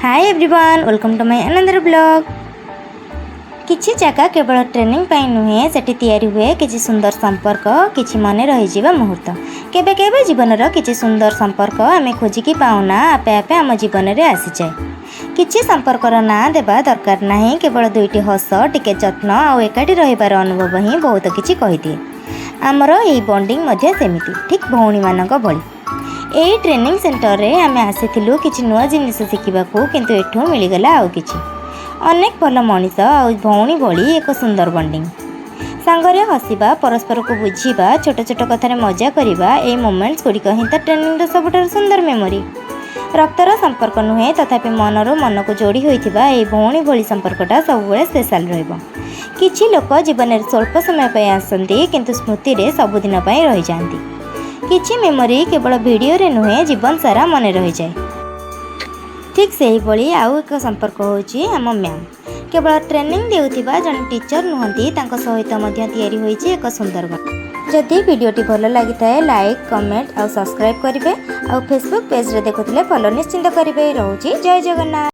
Hi everyone, welcome to my another vlog. କିଛି ଜାଗା କେବଳ ଟ୍ରେନିଂ ପାଇଁ ନୁହେଁ, ସେଠି ତିଆରି ହୁଏ କିଛି ସୁନ୍ଦର ସମ୍ପର୍କ, କିଛି ମନେ ରହିଯିବା ମୁହୂର୍ତ୍ତ। କେବେ କେବେ ଜୀବନର କିଛି ସୁନ୍ଦର ସମ୍ପର୍କ ଆମେ ଖୋଜିକି ପାଉନା, ଆପେ ଆପେ ଆମ ଜୀବନରେ ଆସିଯାଏ। କିଛି ସମ୍ପର୍କର ନାଁ ଦେବା ଦରକାର ନାହିଁ। କେବଳ ଦୁଇଟି ହସ, ଟିକେ ଯତ୍ନ ଆଉ ଏକାଠି ରହିବାର ଅନୁଭବ ହିଁ ବହୁତ କିଛି କହିଦିଏ। ଆମର ଏହି ବଣ୍ଡିଂ ମଧ୍ୟ ସେମିତି, ଠିକ୍ ଭଉଣୀମାନଙ୍କ ଭଳି। ଏଇ ଟ୍ରେନିଂ ସେଣ୍ଟରରେ ଆମେ ଆସିଥିଲୁ କିଛି ନୂଆ ଜିନିଷ ଶିଖିବାକୁ, କିନ୍ତୁ ଏଠୁ ମିଳିଗଲା ଆଉ କିଛି, ଅନେକ ଭଲ ମଣିଷ ଆଉ ଭଉଣୀ ଭଳି ଏକ ସୁନ୍ଦର ବଣ୍ଡିଂ। ସାଙ୍ଗରେ ହସିବା, ପରସ୍ପରକୁ ବୁଝିବା, ଛୋଟ ଛୋଟ କଥାରେ ମଜା କରିବା, ଏଇ ମୋମେଣ୍ଟସ୍ ଗୁଡ଼ିକ ହିଁ ତ ଟ୍ରେନିଂର ସବୁଠାରୁ ସୁନ୍ଦର ମେମୋରି। ରକ୍ତର ସମ୍ପର୍କ ନୁହେଁ, ତଥାପି ମନରୁ ମନକୁ ଯୋଡ଼ି ହୋଇଥିବା ଏଇ ଭଉଣୀ ଭଳି ସମ୍ପର୍କଟା ସବୁବେଳେ ସ୍ପେଶାଲ ରହିବ। କିଛି ଲୋକ ଜୀବନରେ ସ୍ୱଳ୍ପ ସମୟ ପାଇଁ ଆସନ୍ତି, କିନ୍ତୁ ସ୍ମୃତିରେ ସବୁଦିନ ପାଇଁ ରହିଯାଆନ୍ତି। କିଛି ମେମୋରି କେବଳ ଭିଡ଼ିଓରେ ନୁହେଁ, ଜୀବନ ସାରା ମନେ ରହିଯାଏ। ଠିକ୍ ସେହିଭଳି ଆଉ ଏକ ସମ୍ପର୍କ ହେଉଛି ଆମ ମ୍ୟାମ୍। କେବଳ ଟ୍ରେନିଂ ଦେଉଥିବା ଜଣେ ଟିଚର ନୁହନ୍ତି, ତାଙ୍କ ସହିତ ମଧ୍ୟ ତିଆରି ହୋଇଛି ଏକ ସୁନ୍ଦର ବନ୍ଧ। ଯଦି ଭିଡ଼ିଓଟି ଭଲ ଲାଗିଥାଏ, ଲାଇକ୍, କମେଣ୍ଟ ଆଉ ସବସ୍କ୍ରାଇବ୍ କରିବେ ଆଉ ଫେସବୁକ୍ ପେଜ୍ରେ ଦେଖୁଥିଲେ ଫଲୋ ନିଶ୍ଚିତ କରିବେ। ରହୁଛି, ଜୟ ଜଗନ୍ନାଥ।